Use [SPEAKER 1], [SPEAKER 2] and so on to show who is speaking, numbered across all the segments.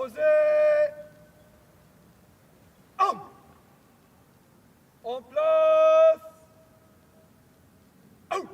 [SPEAKER 1] Posez. Armes. En place. Au.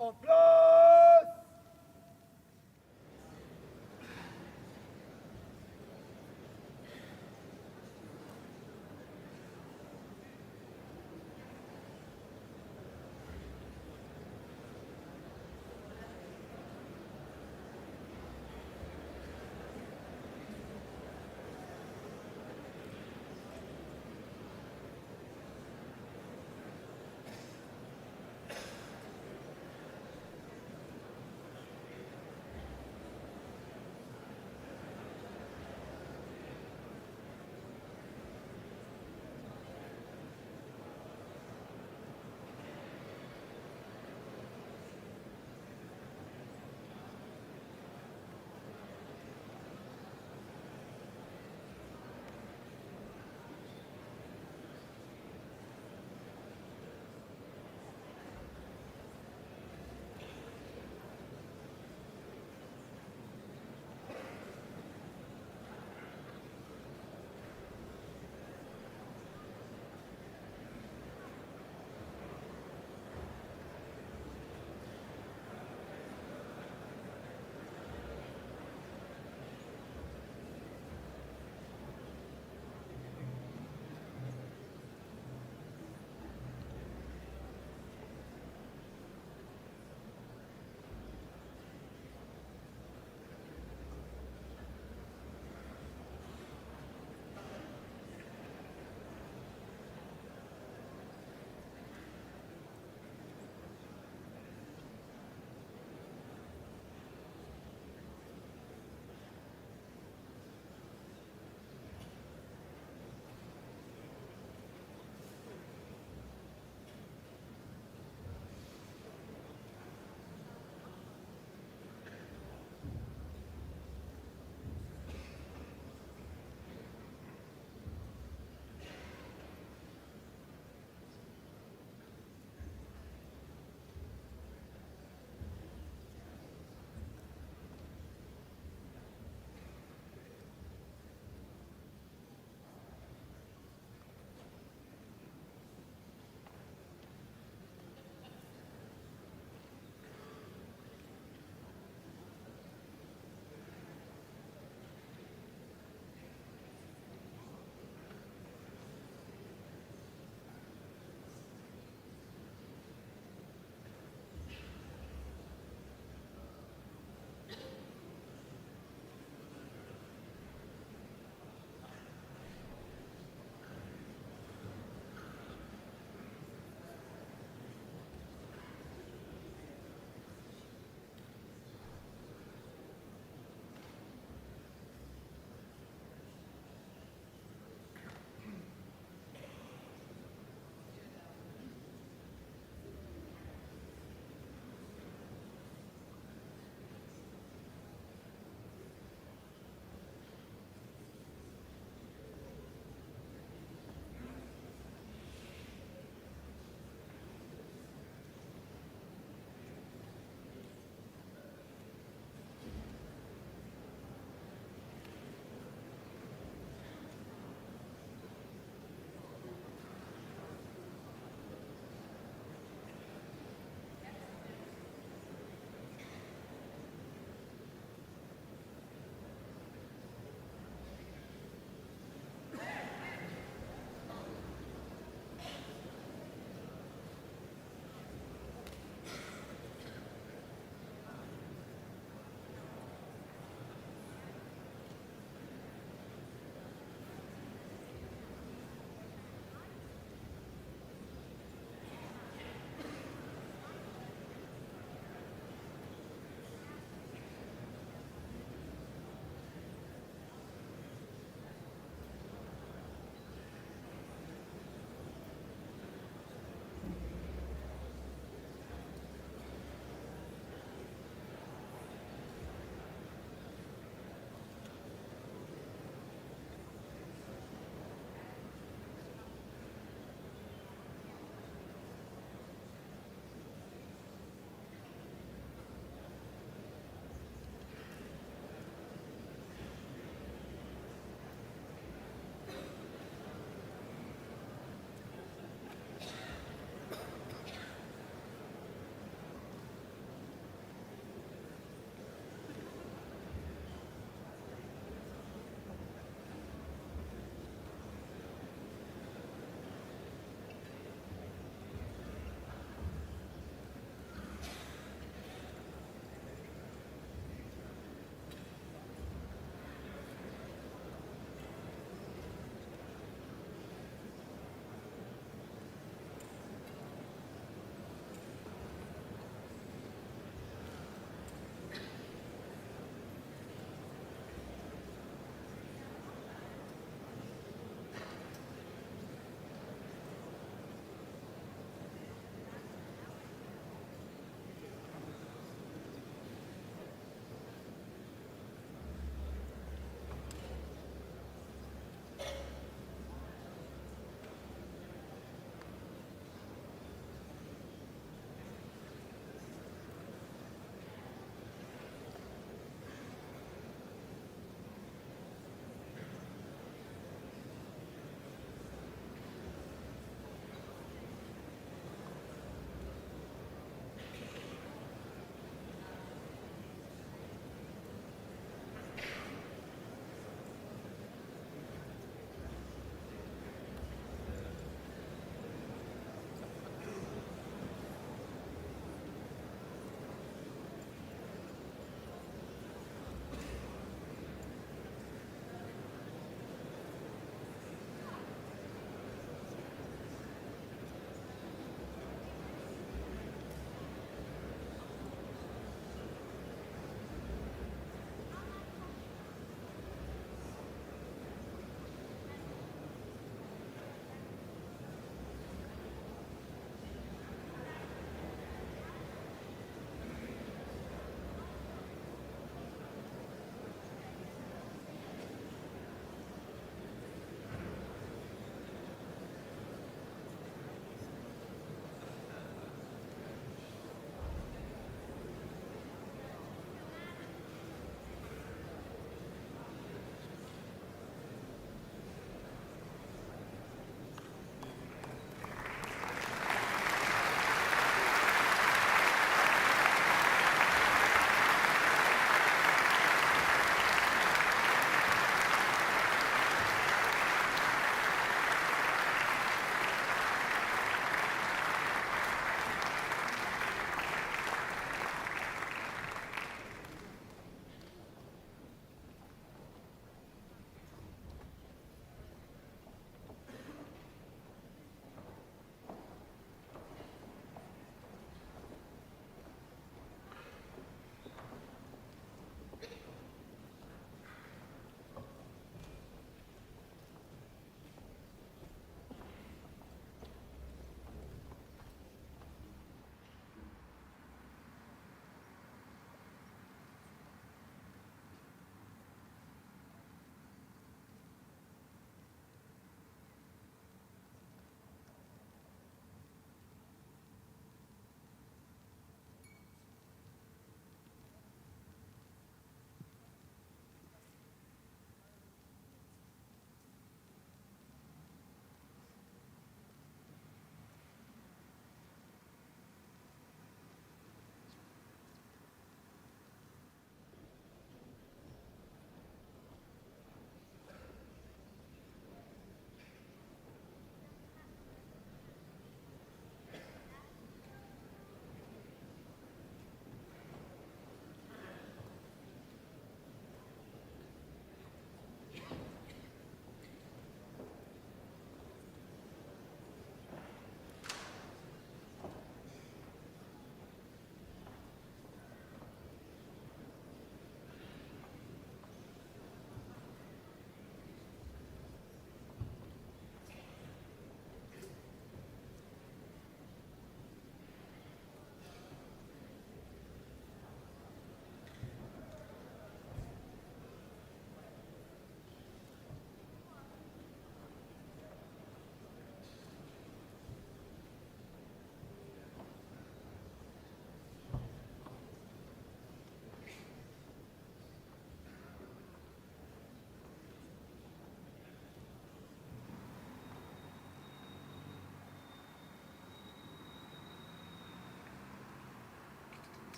[SPEAKER 1] En place!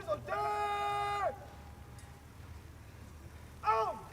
[SPEAKER 1] Sautez! Armes!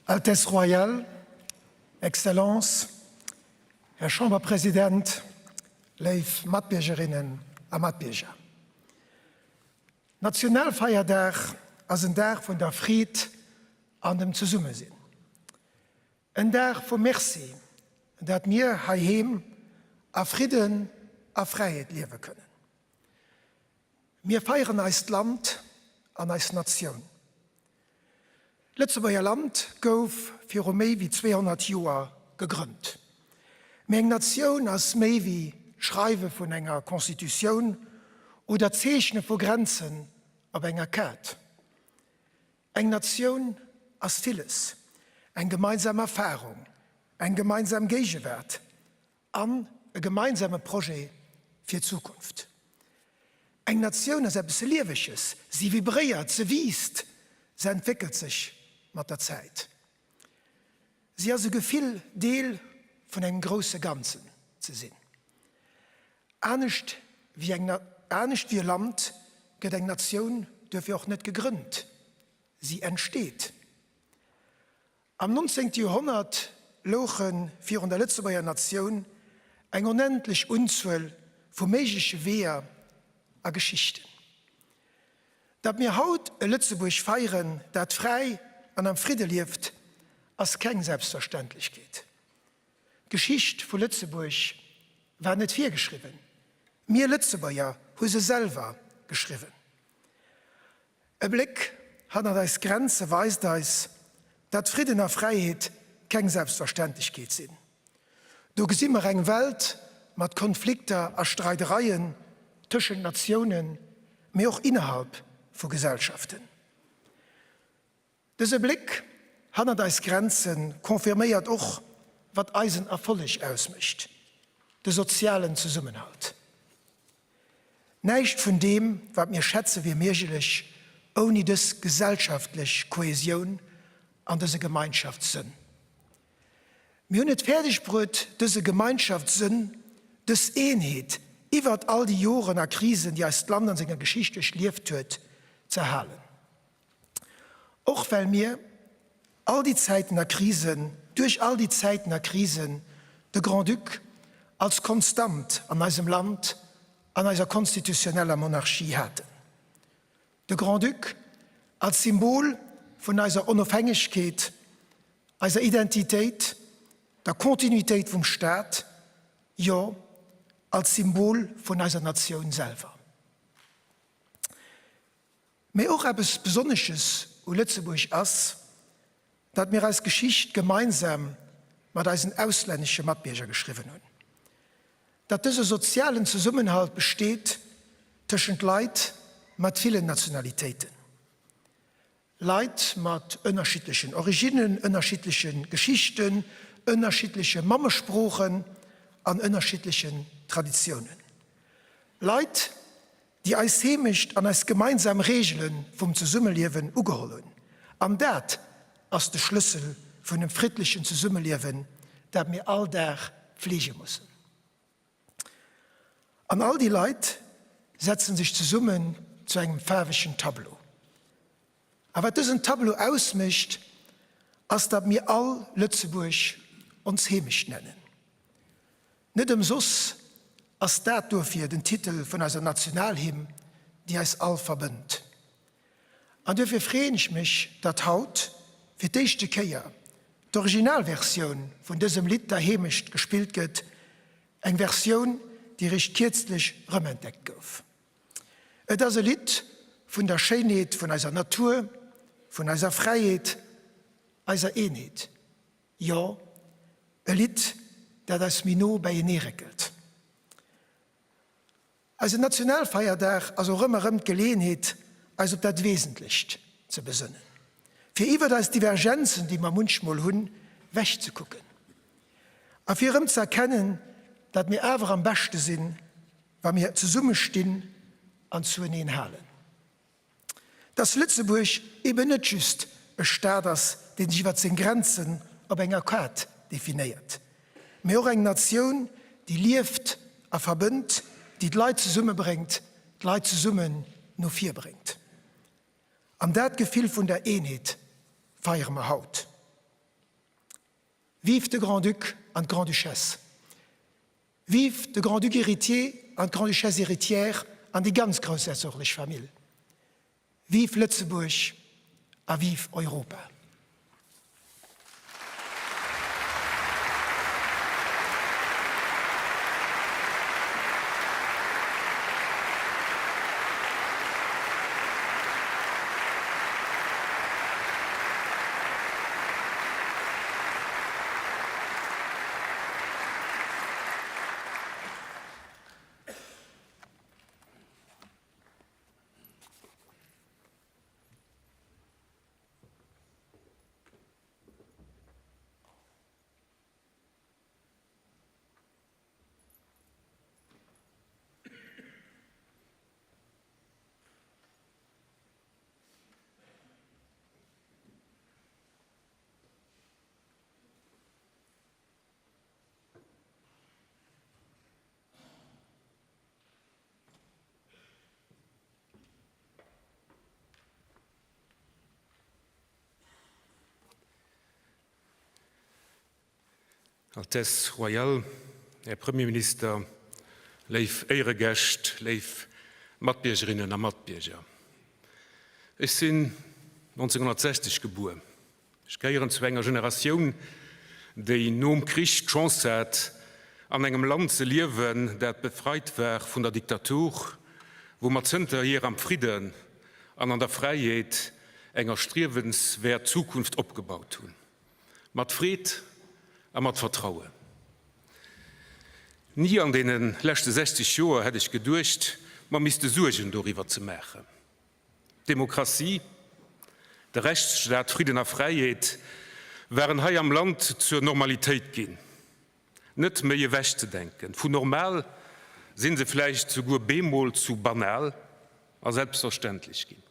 [SPEAKER 2] Altesse Royale, Excellence, Här Chamberpresident, léif Matbiergerinnen a Matbierger. Nationalfeierdag ass en Dag vun der Freed an dem Zesummesinn. En Dag vum Merci, dat mir heiheem a Fridden a Fräiheet liewe kënnen. Mir feieren eist Land an eis Natioun. D'Lëtzebuerger Land gouf viru méi wéi 200 Joer gegrënnt. Mee eng Natioun ass méi wéi d'Schreiwe vun enger Constitutioun oder d'Zeechne vu Grenzen op enger Kaart. Eng Natioun ass villes, eng gemeinsam Erfarung, eng gemeinsam Géigewaart an e gemeinsame Projet fir d'Zukunft. Eng Natioun ass eppes Lieweges, si vibréiert, se wiisst, se entwéckelt sech mat der Zäit. Si ass e Gefill, Deel vun engem grousse Ganzen ze sinn. Anescht wéi eng anescht wéi e Land gëtt eng Natioun duerfir och net gegrënnt, si entsteet. Am 19. Joerhonnert louche virun der Lëtzebuerger Natioun eng onendlech Unzuel vu méigleche Weeër a Geschichten. Datt mir haut e Lëtzebuerg feieren, dat fräi an am Fridde lieft, ass keng Selbstverständlechkeet. D'Geschicht vu Lëtzebuerg war net virgeschriwwen, mir Lëtzebuerger hu se selwer geschriwwen. E Bléck hannert eis Grenze weist eis, datt Fridden a Fräiheet keng Selbstverständlechkeet sinn. Do gesi mer eng Welt mat Konflikter a Streidereien tëschent Natiounen, mee och innerhalb vu Gesellschaften. Dëse Bléck hannert eis Grenze confirméiert och, wat eisen Erfolleg ausmécht, de sozialen Zesummenhalt. Näischt vun deem, wat mir schätze wier méiglech ouni dës gesellschaftlech Kohäsioun an dëse Gemeinschaftssënn. Mir hunn et fäerdeg bruet, dëse Gemeinschaftssënn, dës Eenheet iwwert all déi Joren a Krisen, déi eist Land an senger Geschicht duerchlieft huet, ze erhalen. Och well mir all déi Zäiten a Krisen, duerch all déi Zäiten a Krisen de Grand-Duc als Konstant an eisem Land, an eiser konstitutioneller Monarchie haten. De Grand-Duc als Symbol vun eiser Onofhängegkeet, eiser Identitéit, der Kontinuitéit vum Staat, jo als Symbol vun eiser Natioun selwer. Mee och eppes Besonnesches u Lëtzebuerg ass, datt mir eis Geschicht gemeinsam mat eisen auslännesche Matbierger geschriwwen hunn. Datt dëse sozialen Zesummenhalt besteet tëschent Leit mat villen Nationalitéiten. Leit mat ënnerschiddlechen Originnen, ënnerschiddleche Geschichten, ënnerschiddleche Mammesproochen an ënnerschiddlechen Traditiounen. Leit, déi eis Heemecht an eis gemeinsam Reegele vum Zesummeliewen ugeholl hunn. An dat ass de Schlëssel vun dem friddlechen Zesummeliewen, dat mir all Dag fleege mussen. An all déi Leit setzen sech zesummen zu engem faarwegen Tableau. A wat dësen Tableau ausmécht, ass datt mir all Lëtzebuerg ons Heemecht nennen. Net ëmsoss ass dat dofir den Titel vun eiser Nationalhymn, déi eis all verbënnt. An duerfir freeën ech mech, datt haut fir d'éischte Kéier d'Originalversioun vun dësem Lidd der Heemecht gespillt gëtt, eng Versioun, déi réischt kierzlech rëmentdeckt gouf. Et ass e Lidd vun der Schéinheet vun eiser Natur, vun eiser Fräiheet, eiser Eenheet. Jo, e Lidd, dat eis méi no beienee réckelt. Eisen Nationalfeierdag ass och ëmmer erëm d'Geleeënheet, eis op dat Wesentlecht ze besënnen, fir iwwert eis Divergenzen, déi mer munchmol hunn, wech ze kucken a fir erëm ze erkennen, datt mir awer am beschte sinn, wa mir zesumme stinn an zueneen halen. Dass Lëtzebuerg eben net just e Staat ass, dee sech iwwer seng Grenzen op enger Kaart definéiert, mee och eng Natioun, déi lieft a verbënnt, déi d'Leit zesummebréngt, d'Leit zesummen no vir bréngt. An dat Gefill vun der Eenheet feiere mer haut. Vive de Grand-Duc an d'Grande-Duchesse! Vive de Grand-Duc héritier an d'Grande-Duchesse héritière an déi ganz groussherzoglech Famill! Vive Lëtzebuerg a vive Europa!
[SPEAKER 3] Altesse Royale, Här Premierminister, léif Éieregäscht, léif Matbiergerinnen a Matbierger. Ech sinn 1960 gebuer. Ech gehéieren zu enger Generatioun, déi nom Krich d'Chance hat, an engem Land ze liewen, dat befreit war vun der Diktatur, wou mer zënterhier am Fridden an an der Fräiheet eng erstriewenswäert Zukunft opgebaut hunn. Mat Freed a mat Vertrauen. Ni an deene leschte 60 Joer hätt ech geduecht, mer misste Suergen doriwwer ze maachen. D'Demokratie, de Rechtsstaat, Fridden a Fräiheet waren hei am Land zur Normalitéit ginn, net méi ewechzedenken. Vu normal si se vläicht souguer bemol zu banal a selbstverständlech ginn.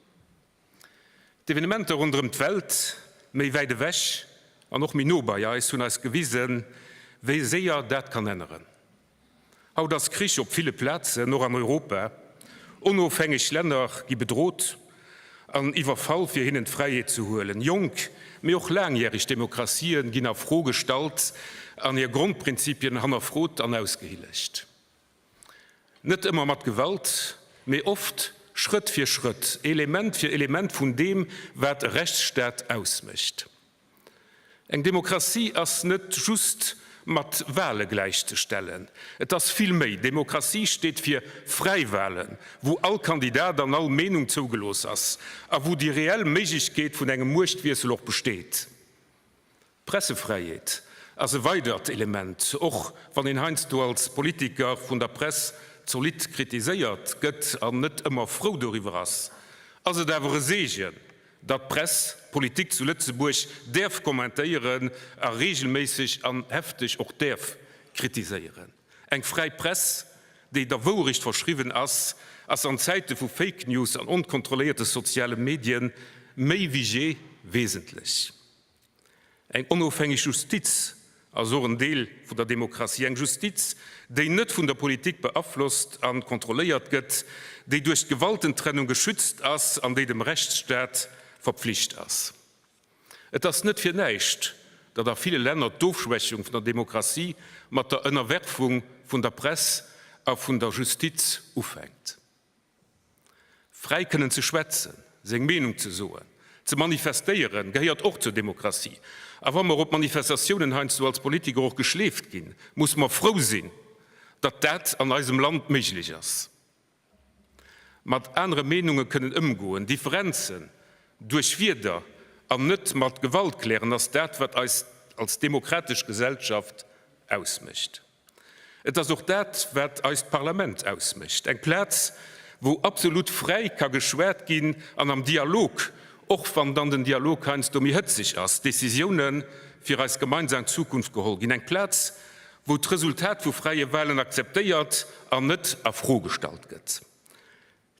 [SPEAKER 3] D'Evenementer ronderëm d'Welt, méi wäit ewech an och méi no bei eis, hunn eis gewisen, wéi séier dat kann änneren. Haut ass Krich op ville Plazen, och an Europa. Onofhängeg Länner gi bedrot an iwwerfall, fir hinnen d'Fräiheet ze huelen. Jonk, mee och laangjäreg Demokratien ginn a Fro gestallt an hir Grondprinzipien hannerfrot an ausgehillegt. Net ëmmer mat Gewalt, mee oft Schrëtt fir Schrëtt, Element fir Element vun deem, wat e Rechtsstaat ausmécht. Eng Demokratie ass net just mat Wale gläichzestellen. Et ass vill méi. Demokratie steet fir fräi Walen, wou all Kandidat an all Meenung zougelooss ass a wou déi reell Méiglechkeet vun engem Muechtwiessel och besteet. D'Pressefräiheet ass e weidert Element, och wann een heiansdo als Politiker vun der Press zolidd kritiséiert gëtt an net ëmmer frou doriwwer ass, ass et awer e Seegen, datt d'Press d'Politik zu Lëtzebuerg däerf kommentéieren a reegelméisseg an hefteg och däerf kritiséieren. Eng fräi Press, déi der Wourecht verschriwwen ass, ass an Zäite vu Fake News an onkontrolléierte soziale Medien méi wéi jee wesentlech. Eng onofhängeg Justiz ass och en Deel vun der Demokratie. Eng Justiz, déi net vun der Politik beaflosst a kontrolléiert gëtt, déi duerch d'Gewaltentrennung geschützt ass an déi dem Rechtsstaat verpflicht ass. Et ass net fir näischt, datt a ville Länner d'Ofschwächung vun der Demokratie mat der Ënnerwerfung vun der Press a vun der Justiz ufänkt. Fräi kënnen ze schwätzen, seng Meenung ze soen, ze manifestéieren, gehéiert och zur Demokratie. A wa mer op Manifestatiounen heiansdo als Politiker och geschleeft ginn, musse mer frou sinn, datt dat an eisem Land méiglech ass. Mat anere Meenunge kënnen ëmgoen, Differenzen duerch Wierder an net mat Gewalt klären, ass dat, wat eis als demokratesch Gesellschaft ausmécht. Et ass och dat, wat eist Parlament ausmécht, eng Plaz, wou absolut fräi ka geschwat ginn an am Dialog, och wann dann den Dialog heiansdo méi hëtzeg ass, Décisioune fir eis gemeinsam Zukunft geholl ginn, eng Plaz, wou d'Resultat vu fräie Wahlen akzeptéiert an net a Fro gestallt gëtt.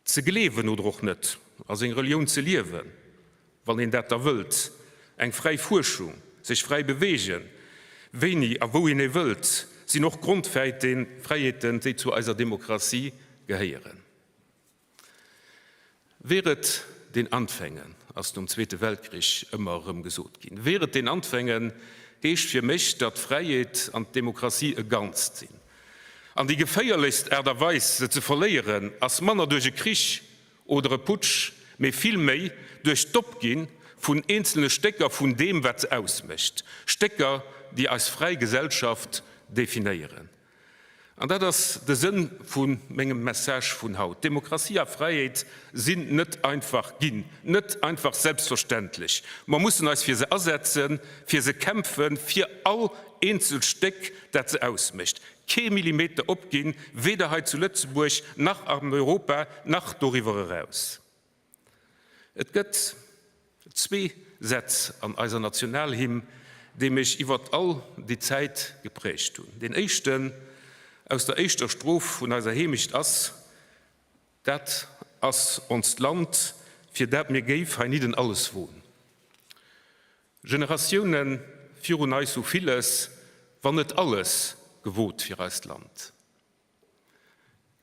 [SPEAKER 3] Ze gleewen oder och net, a seng Relioun ze liewen, wann een dat da wëllt, eng fräi Fuerschung, sech fräi beweegen, wéini a wouhin ee wëllt, sinn och Grondfräiheeten, déi zu eiser Demokratie gehéieren. Wehret den Anfängen, ass nom Zweete Weltkrich ëmmer erëm gesot ginn. Wehret den Anfängen! Heescht fir mech, datt d'Fräiheet an d'Demokratie e Ganzt sinn. An déi geféierlechst Aart a Weis, se ze verléieren, ass manner duerch e Krich oder e Putsch, mee vill méi duerch d'Opgi vun eenzelne Stécker vun deem, wat se ausmécht, Stécker, déi eis fräi Gesellschaft definéieren. An dat ass de Sënn vu mengem Message vun haut, Demokratie a Fräiheet sinn net einfach ginn, net einfach selbstverständlech. Mer mussen eis fir se asetzen, fir se kämpfen, fir all eenzelt Stéck, dat se ausmécht. Kee Millimeter opginn, weder hei zu Lëtzebuerg, nach an Europa, nach doriwwer eraus. Et gëtt zwee Sätz an eiser Nationalhymn, déi mech iwwert all déi Zäit geprägt hunn. Deen éischten, aus der éischter Stroph vun eiser Heemecht ass, Dat ass onst Land, fir dat mir géif heinidden alles won. Generatioune virun eis hu villes, wann net alles, gewot fir eist Land.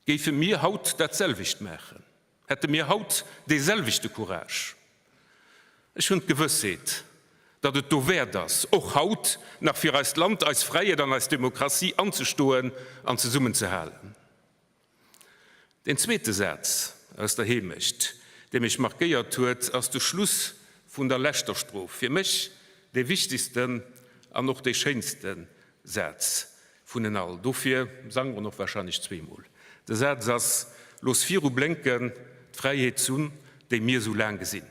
[SPEAKER 3] Géife mir haut dat selwecht maachen? Hätte mir haut dee selwechte Courage? Ech hunn d'Gewëssheet, datt et dowäert ass, och haut nach fir eist Land, eis Fräiheet an eis Demokratie anzestoen an zesummen ze halen. Deen zweete Saz aus der Heemecht, dee mech markéiert huet, ass de Schluss vun der leschter Stroph. Fir mech dee wichtegsten an och dee schéinste Saz Vun en all. Dofir sange mer en och wahrscheinlech zweemol. De Saz ass, Looss viru blénken d'Fräiheetssonn, déi mir sou laang gesinn.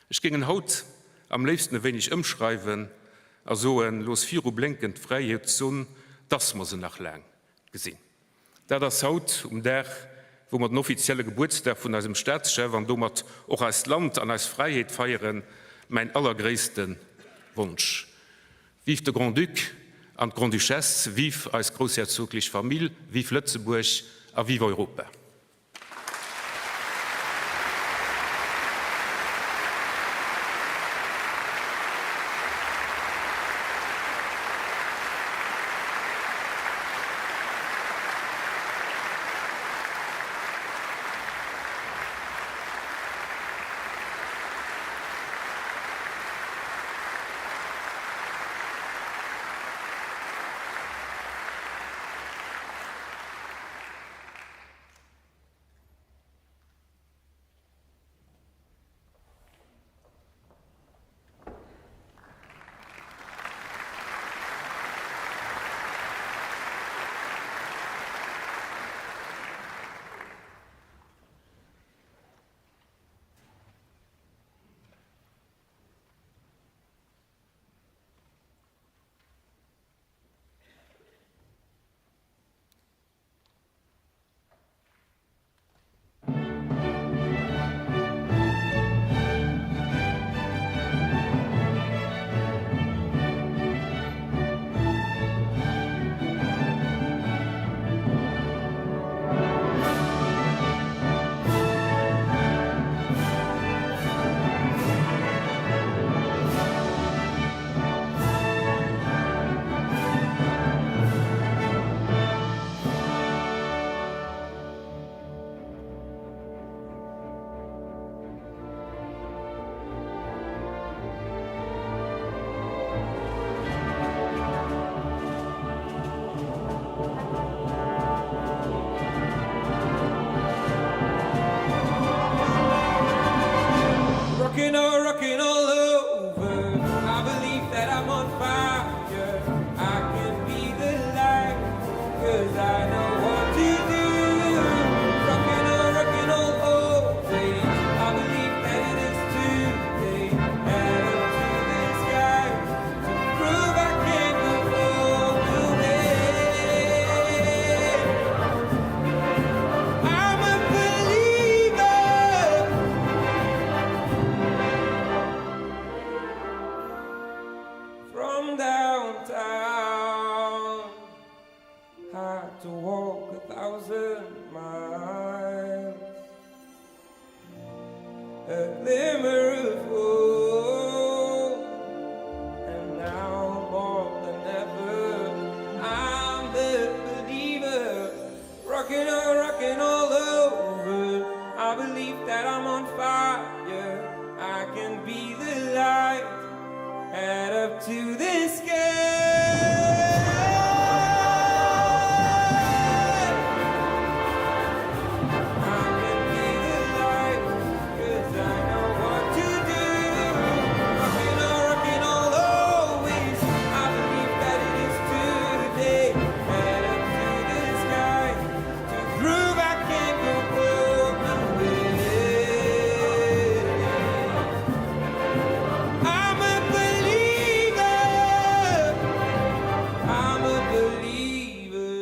[SPEAKER 3] Ech géing en haut am léifsten e wéineg ëmschreiwen a soen, Looss viru blénken d'Fräiheetssonn, dass mer se nach laang gesinn. Dat ass haut, um Dag, wou mer den offizielle Gebuertsdag vun eisem Staatschef an domat och eist Land an eis Fräiheet feieren, mäin allergréisste Wonsch. Vive de Grand-Duc an d'Grande-Duchesse, vive eis groussherzoglech Famill, vive Lëtzebuerg a vive Europa!
[SPEAKER 4] Rockin' oh rockin' all over I believe that I'm on fire I can be the light Cause I know what to do Rockin' oh rockin' all over I believe that it is today Head up to the sky To prove I can go all the way I'm a believer From downtown Had to walk a thousand miles A glimmer of hope And now more than ever I'm the believer Rocking on, rocking all over I believe that I'm on fire I can be the light. Head up to the sky. I can be the light, 'cause I know what to do. Rocking on, rocking on always. I believe that it is today. Head up to the sky to prove I can go all my way. I'm a believer. I'm a believer.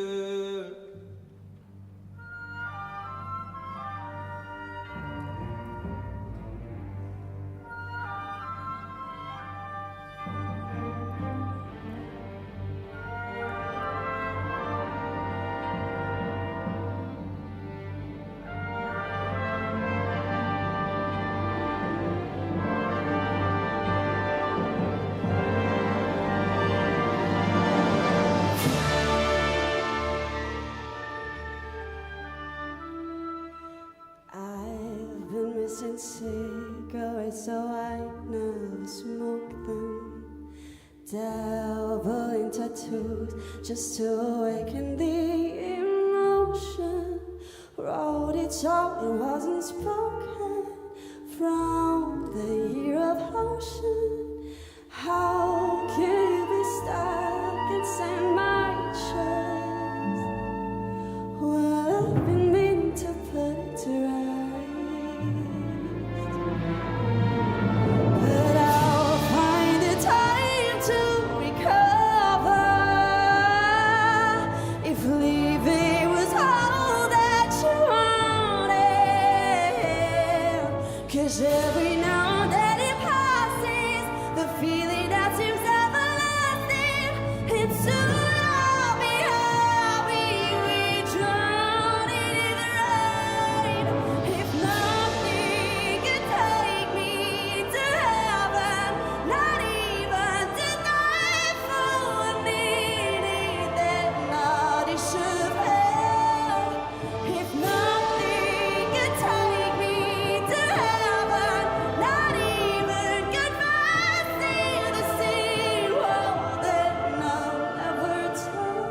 [SPEAKER 5] I've been missing cigarettes, so I never smoke them. Dabbling tattoos just to awaken the emotion. Wrote it all, it wasn't spoken from the year of ocean. How can you be stuck inside my chest? Well, I've been meaning to put it to rest. But I'll find the time to recover. If leaving was all that you wanted. Cause every now that it passes, the feeling that seems everlasting, it's soon I'll be happy we drown in the rain. If nothing could take me to heaven, not even to die for a minute, then not should hell. If nothing could take me to heaven, not even confessing the sea, well, then I'll never tell.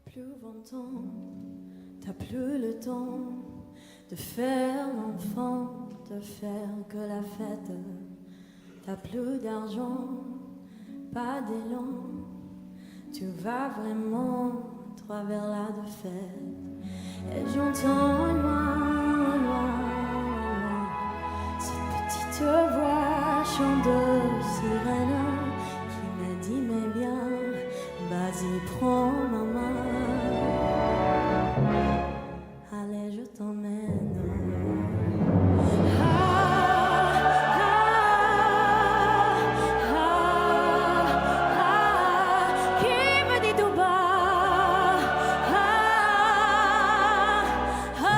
[SPEAKER 6] T'as plus 20 ans, t'as plus le temps de faire l'enfant, de faire que la fête. T'as plus d'argent, pas d'élan. Tu vas vraiment travers la défaite. Et j'entends loin, loin, loin cette petite voix chant de sirène qui m'a dit mais bien, vas-y prends ma main. Allez, je t'emmène. Ah, ah, ah, ah, qui me dit tout bas. Ah, ah,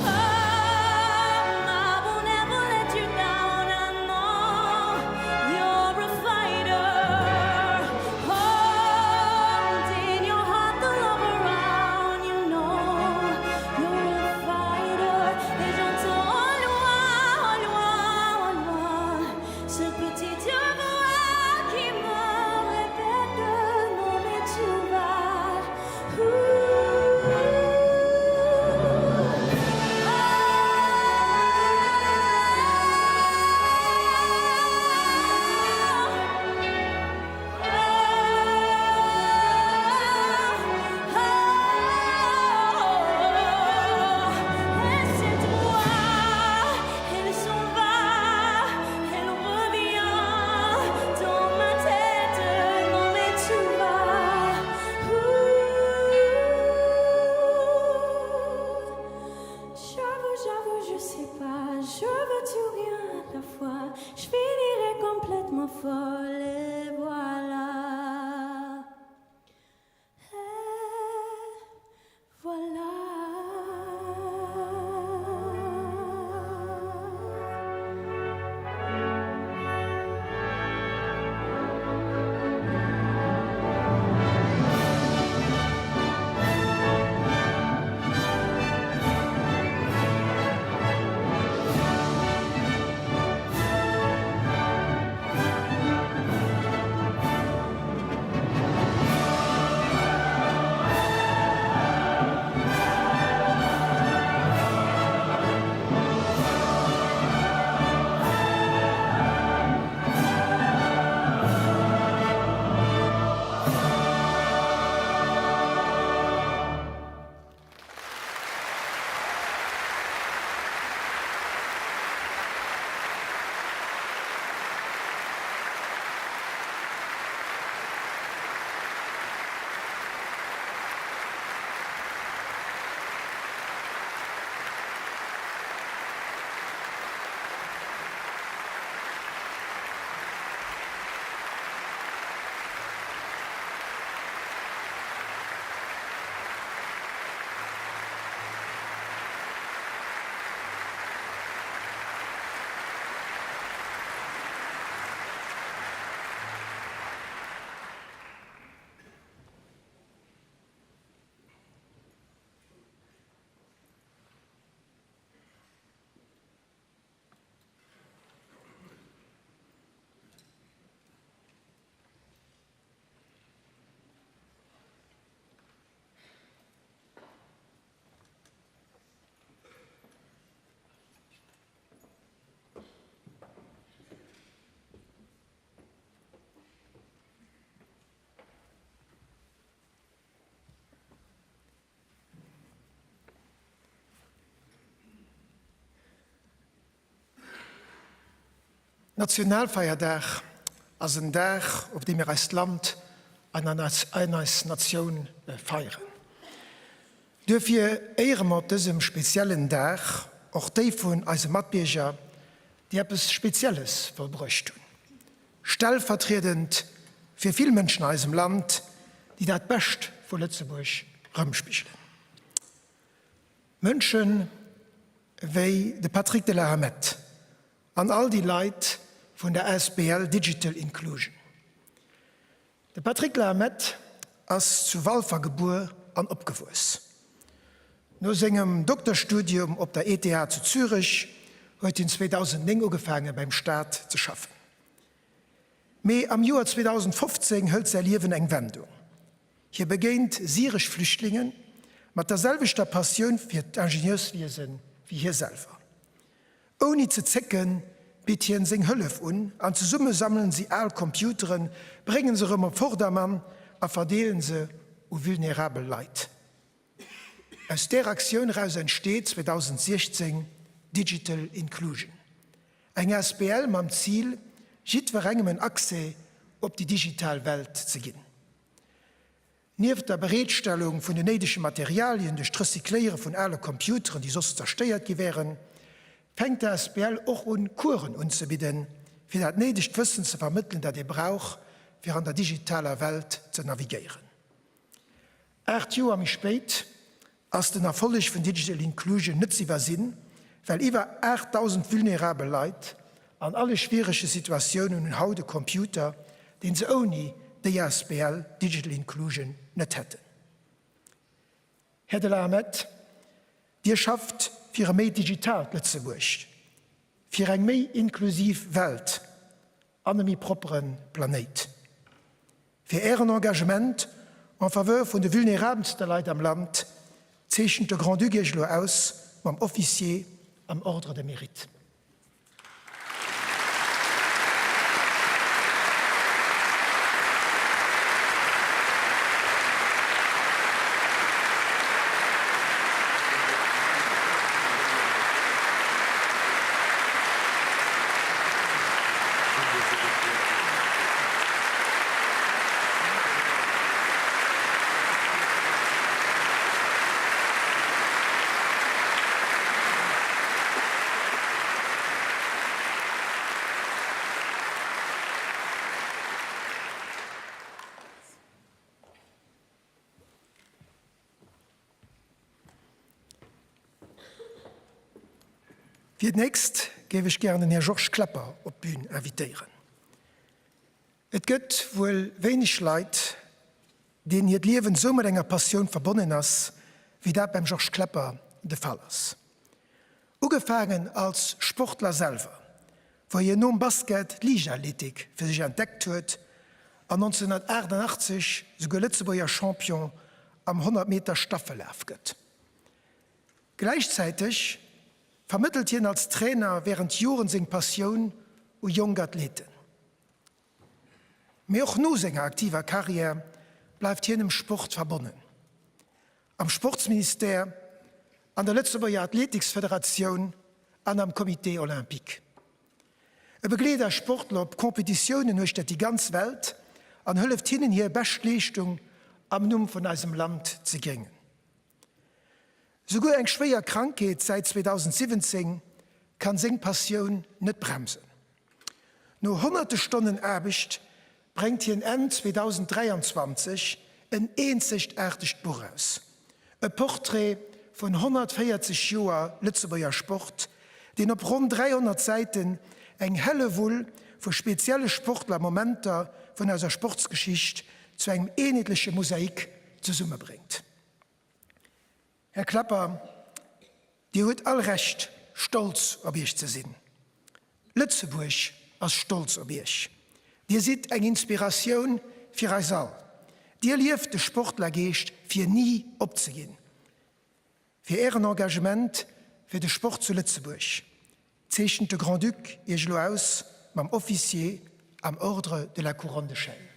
[SPEAKER 6] ah, I will never let you down. I know you're a fighter.
[SPEAKER 2] Nationalfeierdag ass en Dag, op deem mir eist Land an eis Natioun feieren. Duerfir éiere mer op dësem speziellen Dag och déi vun eise Matbierger, déi eppes Spezielles vollbruecht hunn, stellvertriedend fir vill Mënschen a eisem Land, déi dat Bescht vu Lëtzebuerg rëmspigelen. Mënsche wéi de Patrick de la Hamette an all déi Leit vun der asbl Digital Inclusion. De Patrick de la Hamette ass zu Walfer gebuer an opgewuess. No sengem Dokterstudium op der ETH zu Zürech huet hien 2009 ugefaange beim Staat ze schaffen. Mee am Joer 2015 hëlt säi Liewen eng Wendung. Hie begéint syresch Flüchtlinge mat der selwechter Passioun fir d'Ingenieurswiese wéi hie selwer. Ouni ze zécken bitt hien seng Hëllef un an zesumme sammelen si al Computeren, bréngen se erëm op Vordermann a verdeelen se u vulnerabel Leit. Aus där Aktioun eraus entsteet 2016 Digital Inclusion, eng asbl mam Zil, jiddwerengem en Accès op déi digital Welt ze ginn. Nieft der Bereetstellung vun den néidege Materialien duerch d'Recycléiere vun ale Computeren, déi soss zerstéiert gi wären, fänkt d'asbl och un, Coursen unzebidden, fir dat néidegt Wëssen ze vermëttelen, dat ee brauch, fir an der digitaler Welt ze navigéieren. 8 Joer méi spéit ass den Erfolleg vun Digital Inclusion net z'iwwersinn, well iwwer 8.000 vulnerabel Leit an alle schwierege Situatiounen hunn haut e Computer, deen se ouni déi asbl Digital Inclusion net hätten. Här de la Hamette, Dir schafft fir e méi digitaalt Lëtzebuerg, fir eng méi inklusiv Welt an e méi proppere Planéit. Fir Ären Engagement en faveur vun de vulnerabelste Leit am Land zeechent de Grand-Duc Iech elo aus mam Officier am Ordre de Mérite. Fir d'nächst géif ech gären den Här Georges Klepper op d'Bün invitéieren. Et gëtt wuel wéineg Leit, deenen hiert Liewen esou mat enger Passioun verbonnen ass, wéi dat beim Georges Klepper de Fall ass. Ugefaangen als Sportler selwer, wou hien nom Basket d'Liichtathletik fir sech entdeckt huet an 1988 souguer Lëtzebuerger Champion am 100 Meter Staffellaf gëtt. Gläichzäiteg vermëttelt hien als Trainer wärend Joren seng Passioun u jonk Athleten. Mee och no senger aktiver Karriär bleift hien dem Sport verbonnen. Am Sportsministère, an der Lëtzebuerger Athletiksfederatioun an am Comité Olympique. E begleet eis Sportler op Competitiounen uechter déi ganz Welt an hëlleft hinnen hir bescht Leeschtung am Numm vun eisem Land ze gréngen. Souguer eng schwéier Krankheet säit 2017 kann seng Passioun net bremsen. No honnerte Stonnen Aarbecht bréngt hien Enn 2023 en eenzegaartegt Buch eraus, e Portrait vun 140 Joer Lëtzebuerger Sport, deen op ronn 300 Säiten eng Hellewull vu spezielle Sportler a Momenter vun eiser Sportsgeschicht zu engem eenheetleche Mosaik zesummebréngt. Här Klepper, Dir hutt all Recht, stolz op Iech ze sinn. Lëtzebuerg ass stolz op Iech. Dir sidd eng Inspiratioun fir eis all. Dir lieft de Sportlergeescht fir ni opzeginn. Fir Ären Engagement fir de Sport zu Lëtzebuerg zeechent de Grand-Duc Iech elo aus mam Officier am Ordre de la Couronne de Chêne.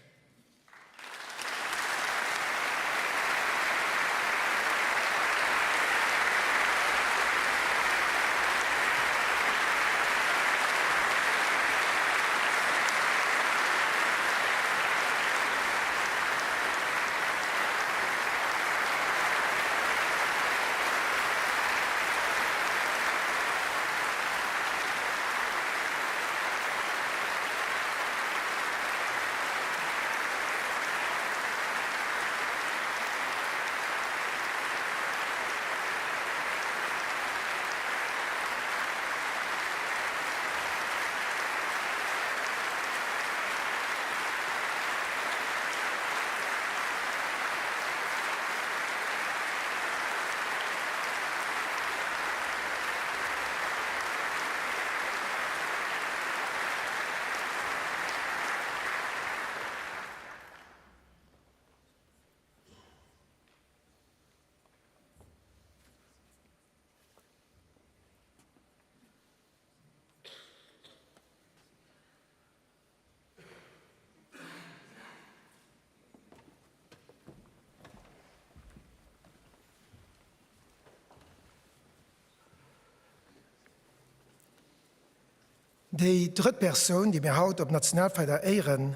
[SPEAKER 2] Déi drëtt Persoun, déi mir haut op Nationalfeierdag éieren,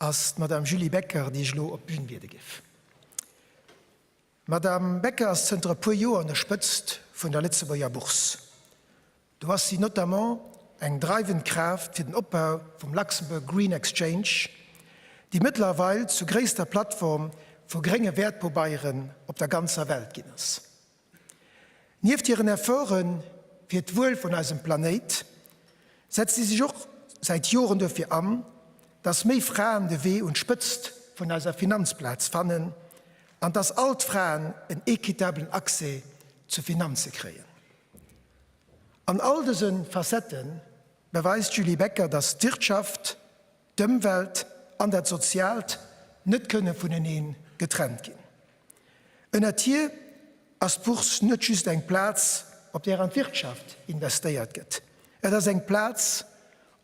[SPEAKER 2] ass d'Madame Julie Becker, déi ech elo op d'Bün biede géif. D'Madame Becker ass zënter e puer Joer un der Spëtzt vun der Lëtzebuerger Bourse. Do ass si notamment eng dreiwend Kraaft fir den Opbau vum Luxembourg Green Exchange, déi mëttlerweil zur gréisster Plattform vu grénge Wäertpobeieren op der ganzer Welt ginn ass. Nieft hiren Efforte fir d'Wuel vun eisem Planéit, setzt si sech och säit Joren dofir an, dass méi Fraen de Wee un d'Spëtzt vun eiser Finanzplaz fannen an dass all d'Fraen en équitablen Accès zu Finanze kréien. An all dëse Facettë beweist d'Julie Becker, dass d'Wirtschaft, d'Ëmwelt an dat Soziaalt net kënne vunenee getrennt ginn. Ënnert hir ass d'Bourse net just eng Plaz, op där an d'Wirtschaft investéiert gëtt. Et ass eng Plaz,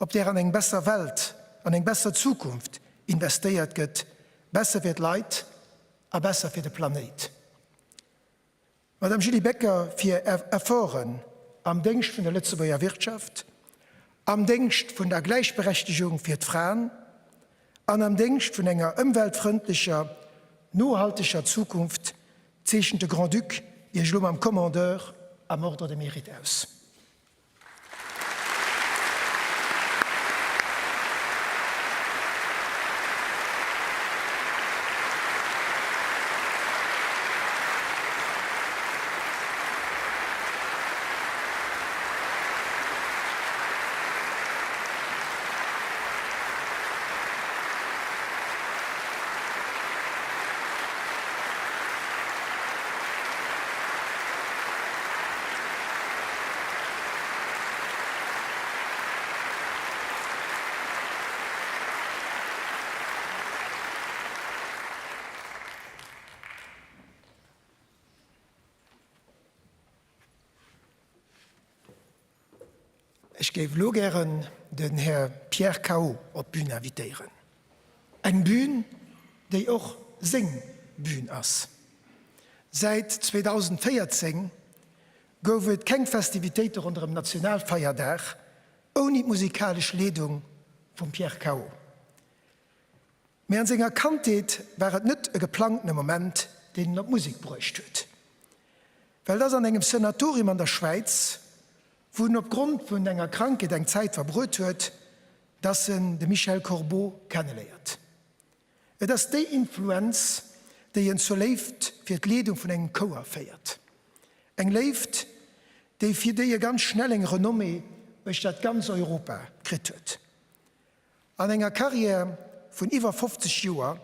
[SPEAKER 2] op där an eng besser Welt, an eng besser Zukunft investéiert gëtt, besser fir d'Leit a besser fir de Planéit. Madame Julie Becker, fir Är Efforten am Déngscht vun der Lëtzebuerger Wirtschaft, am Déngscht vun der Gläichberechtegung fir d'Fraen an am Déngscht vun enger ëmweltfrëndlecher, nohalteger Zukunft zeechent de Grand-Duc Iech elo mam Commandeur am Ordre de Mérite aus. Ech géif elo gären den Här Pierre Cao op d'Bün invitéieren. Eng Bühn, déi och seng Bühn ass. Säit 2014 gouf et keng Festivitéite ronderëm Nationalfeierdag ouni d'musikalesch Leedung vum Pierre Cao. Mee an senger Kandheet war et net e geplangtene Moment, deen en op d'Musek bruecht huet. Well et ass an engem Sanatorium an der Schwäiz, wou en opgrond vun enger Krankheet eng Zäit verbruet huet, dass en de Michel Corbeau kenneléiert. Et ass déi Influenz, déi en zur Léift fir d'Leedung vun engem Chouer féiert. Eng Léift, déi fir déi e ganz schnell eng Renommée uechter ganz Europa kritt huet. An enger Karriär vun iwwer 50 Joer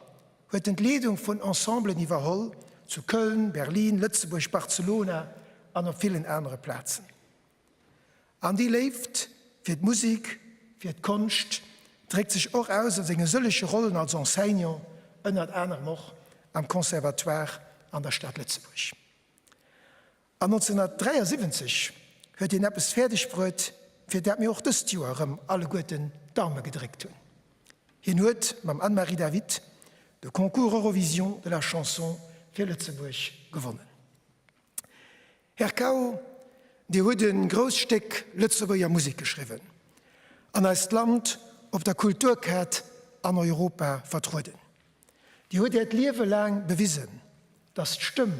[SPEAKER 2] huet en d'Leedung vun Ensemblen iwwerholl, zu Köln, Berlin, Lëtzebuerg, Barcelona an op villen anere Plazen. An déi Léift fir d'Musek, fir d'Konscht dréckt sech och aus a senge sëllege Rollen als Enseignant, ënnert anerem och am Conservatoire an der Stad Lëtzebuerg. An 1973 huet hien eppes fäerdeg bruet, fir dat mir och dëst Joer erëm alleguerten d'Daume gedréckt hunn, Hien huet mam Anne-Marie David de Concours Eurovision de la chanson fir Lëtzebuerg gewonnen. Här Cao, Dir hutt e grousst Stéck Lëtzebuerger Musek geschriwwen an eist Land op der Kulturkaart an Europa vertrueden. Dir hutt Äert Liewe laang bewisen, dass d'Stëmm,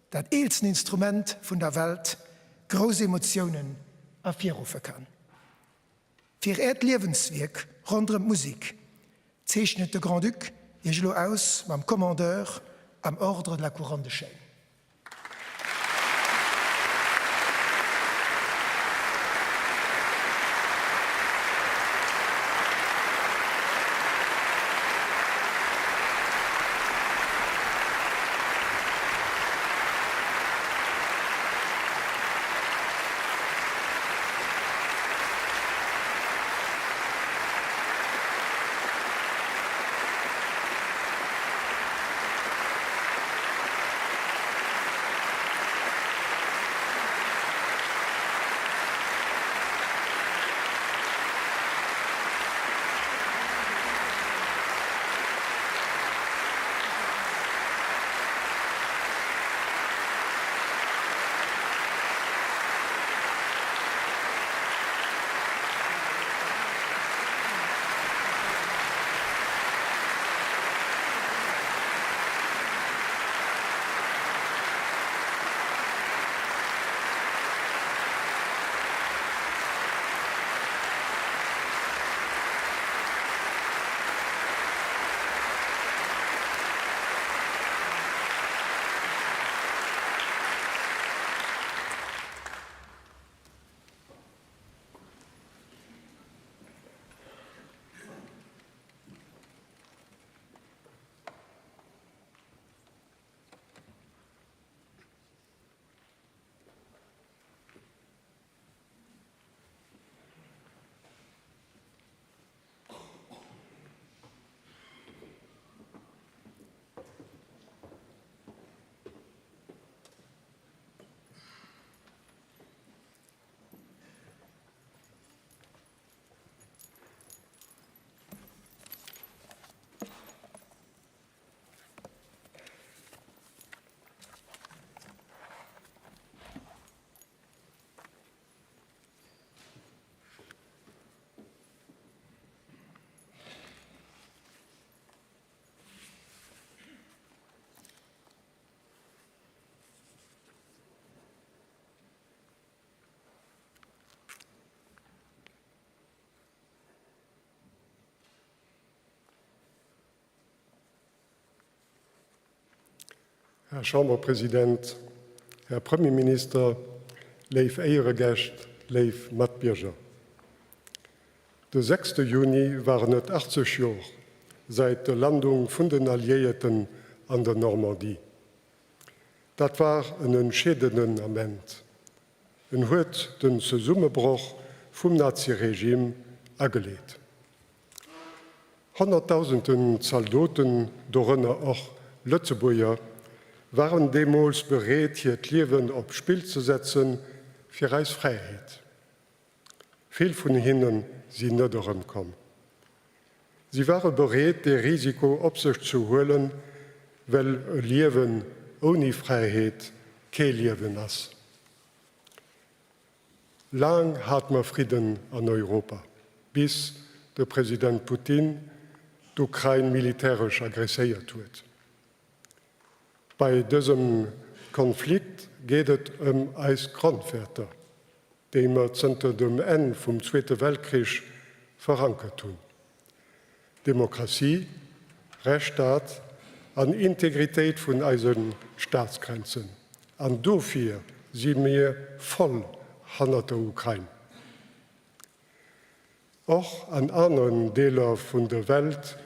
[SPEAKER 2] dat eelsten Instrument vun der Welt, grouss Emotiounen ervirruffe kann. Fir Äert Liewenswierk ronderëm d'Musek zeechnet de Grand-Duc Iech elo aus mam Commandeur am Ordre de la Couronne de Chêne.
[SPEAKER 7] Här Chamberpresident, Här Premierminister, léif Éieregäscht, léif Matbierger. De sechste Juni waren et 80 Jor säit der Landung vun den Alliéierten an der Normandie. Dat war en entscheedenden Ament. En huet den Zesummebroch vum Naziregime ageleet. Honnertdausenden Zaldoten, dorënner och Lëtzebuerger, waren deemools bereet hiert Liewen op d'Spill ze setzen fir eis Fräiheet. Vill vun hinne sinn net erëmkomm. Si ware bereet dee Risiko op sech ze huelen, well e Liewen ouni Fräiheet kee Liewen ass. Laang hate mer Fridden an Europa, bis de President Putin d'Ukrain militäresch agresséiert huet. Bei dësem Konflikt geet et ëm eis Grondwäerter, déi mer zënter dem Enn vum Zweete Weltkrich verankert hunn, Demokratie, Rechtsstaat an Integritéit vun eise Staatsgrenzen. An dofir si mir voll hannert der Ukrain. Och an aneren Deeler vun der Welt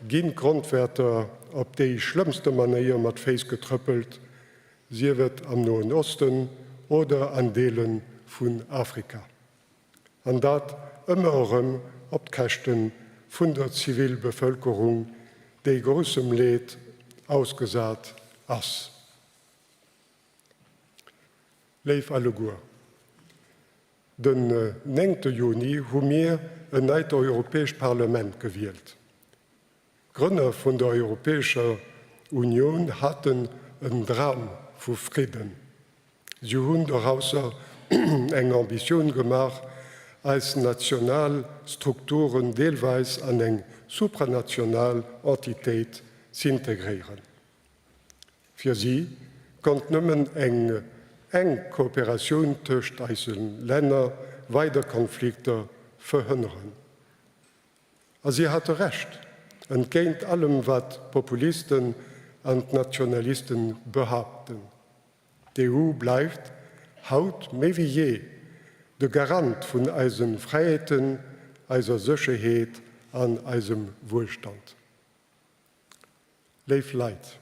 [SPEAKER 7] ginn d'Grondwäerter op déi schlëmmste Manéier mat Féiss getrëppelt, sief et am Noen Osten oder an Deele vun Afrika. An dat ëmmer erëm op d'Käschte vun der Zivilbevëlkerung, déi groussem Leed ausgesat ass. Léif alleguer, Den néngte Juni hu mir en neit Europäescht Parlement gewielt. D'Grënner vun der Europäescher Unioun haten en Dram vu Fridden. Si hunn dorausser eng Ambitioun gemaach, eis national Strukturen deelweis an eng supranational Entitéit z'integréieren. Fir si konnt nëmmen eng enk Kooperatioun tëscht eise Länner weider Konflikter verhënneren. A si hate Recht, entgéint allem wat d'Populisten an d'Nationalisten behaapten. D'EU bleift, haut méi wéi jee, de Garant vun eise Fräiheeten, eiser Sécherheet an eisem Wuelstand. Léif Leit,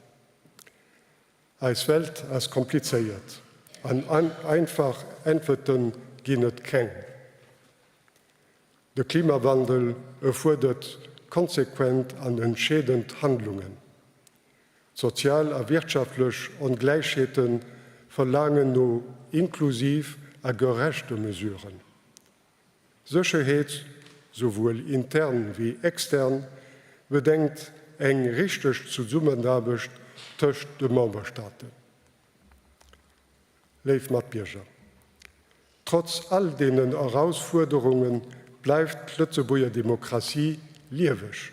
[SPEAKER 7] eis Welt ass komplizéiert an einfach Äntwerte ginn et keng. De Klimawandel erfuerdert konsequent an entscheedend Handlungen. D'sozial a wirtschaftlech Ongläichheete verlaangen no inklusiv a gerechte Mesuren. Sécherheet, souwuel intern wéi extern, bedengt eng richteg Zesummenaarbecht tëscht de Memberstaaten. Léif Matbierger, trotz all deenen Erausfuerderunge bleift d'Lëtzebuerger Demokratie lieweg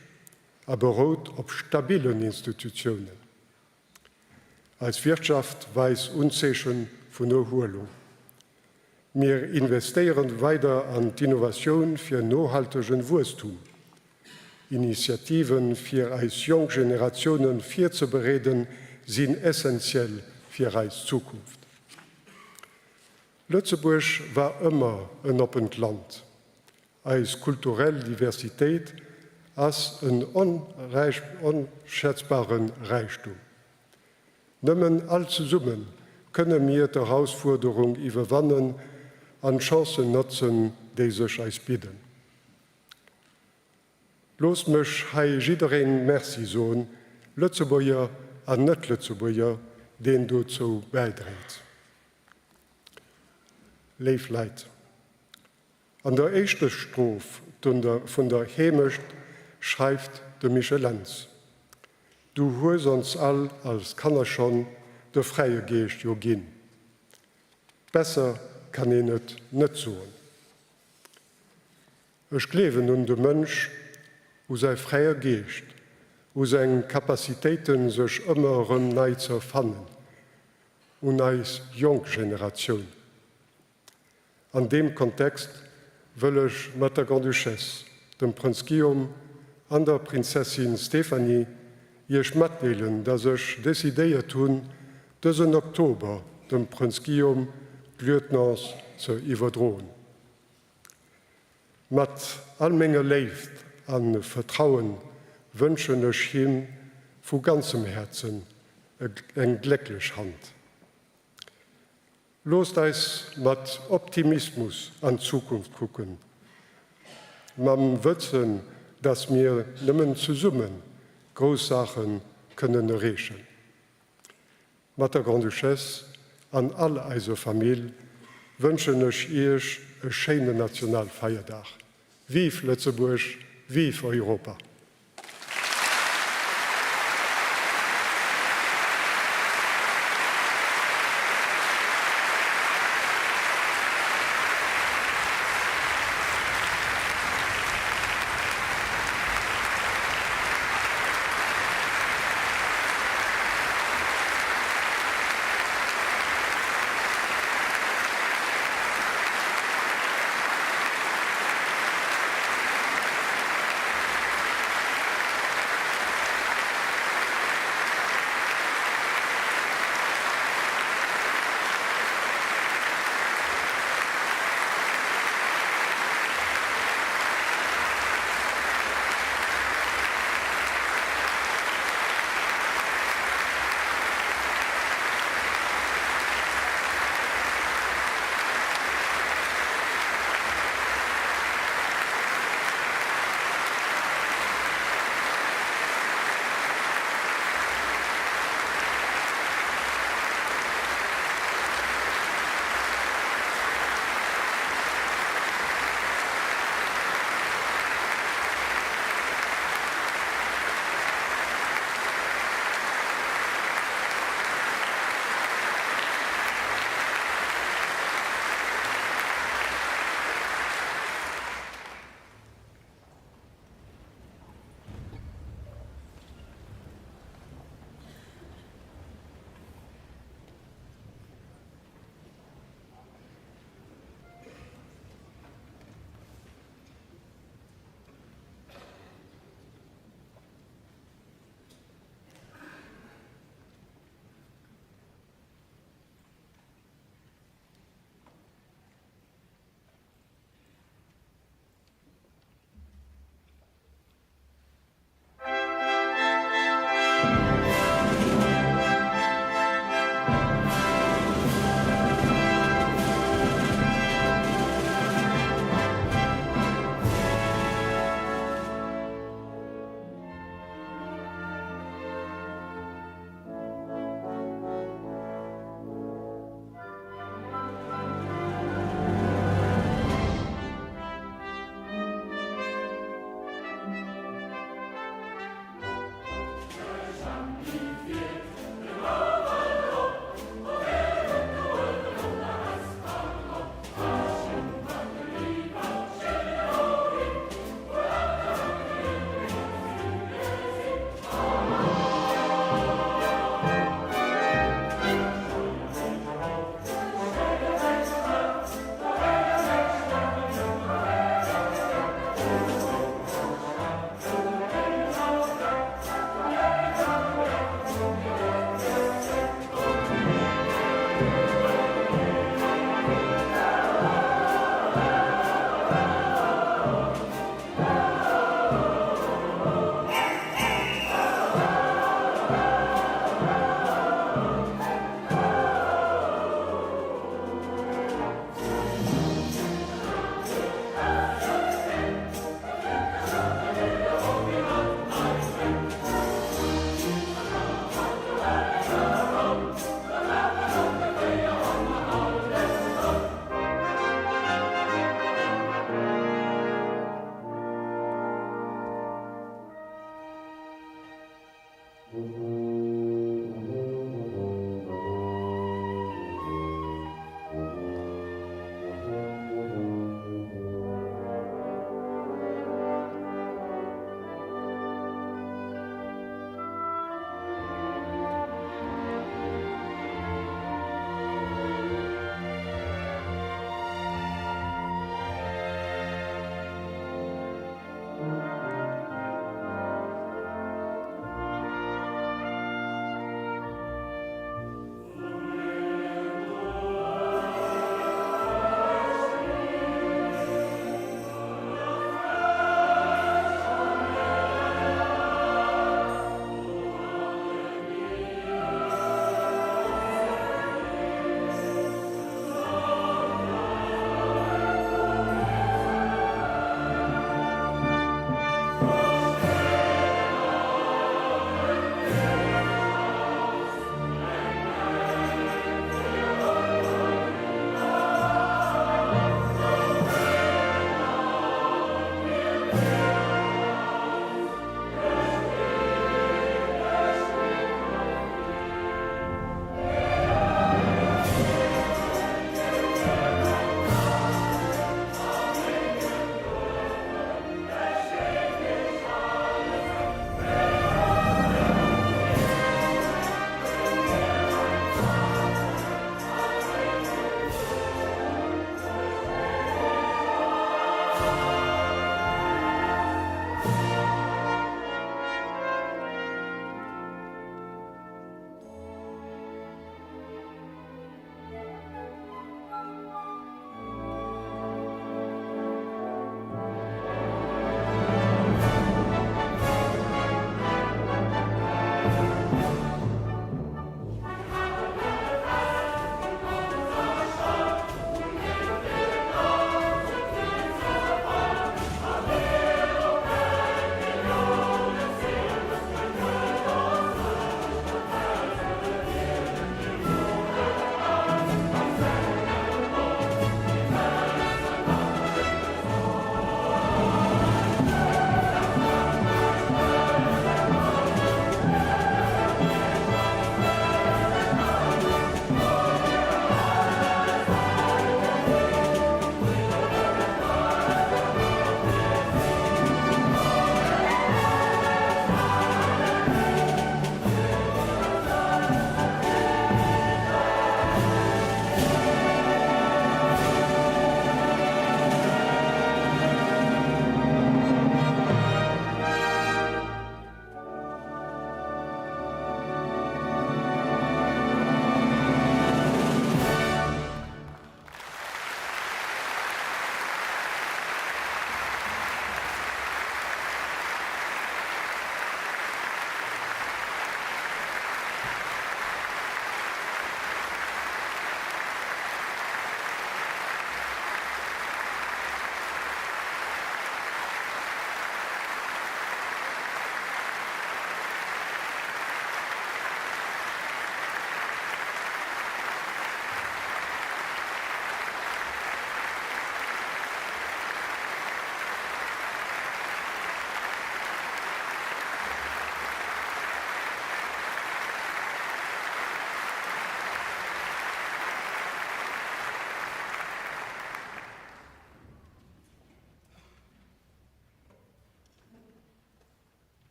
[SPEAKER 7] a berout op stabilen Institutiounen. Eis Wirtschaft weist Unzeeche vun Erhuelung. Mir investéieren weider an d'Innovatioun fir nohaltegen Wuesstum. Initiativen, fir eis jonk Generatiounen virzebereeden, sinn essentiell fir eis Zukunft. Lëtzebuerg war ëmmer en oppent Land. Eis kulturell Diversitéit ass en onschätzbare Räichtum. Nëmmen all zesumme kënne mir d'Erausfuerderung iwwerwannen an d'Chancen notzen, déi sech eis bidden. Loosst mech hei jiddereen Merci soen, Lëtzebuerger an Net-Lëtzebuerger, deen dozou bäidréit. Léif Leit, An der éischter Stroph vun der Heemecht schreift de Michel Lentz, Du hues ons all als Kanner schonn de fräie Geescht jo ginn. Besser kann een et net soen. Ech gleewen un de Mënsch, u säi fräie Geescht, u seng Capacitéiten sech ëmmer erëm nei ze erfannen, un eis jonk Generatioun. An deem Kontext wëll ech mat der Grande-Duchesse, dem Prënz Guillaume an der Prinzessin Stéphanie Iech matdeelen, dass ech decidéiert hunn, dësen Oktober dem Prënz Guillaume d'Lieutenance ze iwwerdroen. Mat all menger Léift a Vertrauen wënschen ech him vu ganzem Häerzen eng glécklech Hand. Loosst eis mat Optimismus an d'Zukunft kucken, mam Wëssen, dass mir nëmmen zesumme grouss Saache kënnen erreechen. Mat der Grande-Duchesse an all eiser Famill wënschen ech Iech e schéinen Nationalfeierdag. Vive Lëtzebuerg, vive Europa!